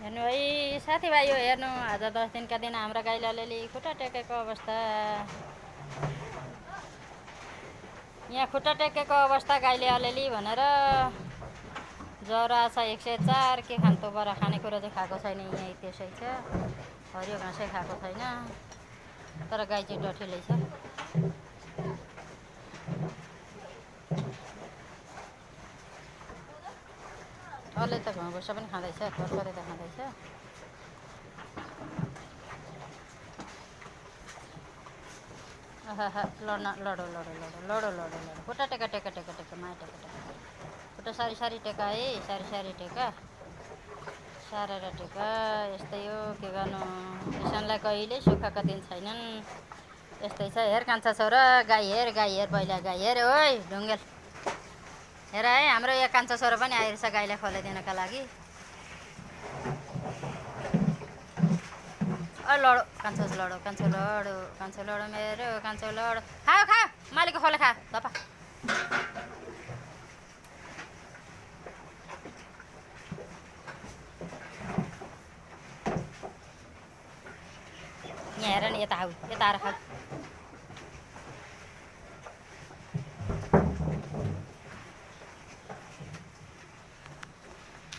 हेर्नु है साथीभाइ, यो हेर्नु आज 10 दिनका दिन हाम्रा गाईले अलिअलि खुट्टा टेकेको अवस्था। यहाँ खुट्टा टेकेको अवस्था गाईले अलिअलि भनेर जरा छ 104। के खान्तो बरा, खानेकुरा चाहिँ खाएको छैन। यहीँ त्यसै छ, हरियो घाँसै खाएको छैन। तर गाई चाहिँ डठिलै छ। अलि त घाउ भुसा पनि खाँदैछ, थोरै त खाँदैछ। आहा लड्न लडो लडो लडो लडो लडो लडो खुट्टा टेका टेका टेका टेका माया टेका टेका खुट्टा सारी सारी टेका है, सारी सारी टेका, सारेर टेका। यस्तै हो, के गर्नु, किसानलाई कहिल्यै सुखका दिन छैनन्। यस्तै छ। हेर कान्छा छोरा, गाई हेर, गाई हेर, पहिला गाई हेर। ओइ ढुङ्गेल हेर है, हाम्रो यहाँ कान्छा छोरा पनि आइरहेछ गाईलाई खोलाइदिनका लागि। लडो कान्छो लडो, कान्छो लडो, कान्छो लडो, मेरो कान्छो लडो। खाऊ खाऊ, मालिकको खोले खा धपा। यहाँ हेर नि, यता आऊ, यता आएर खाऊ।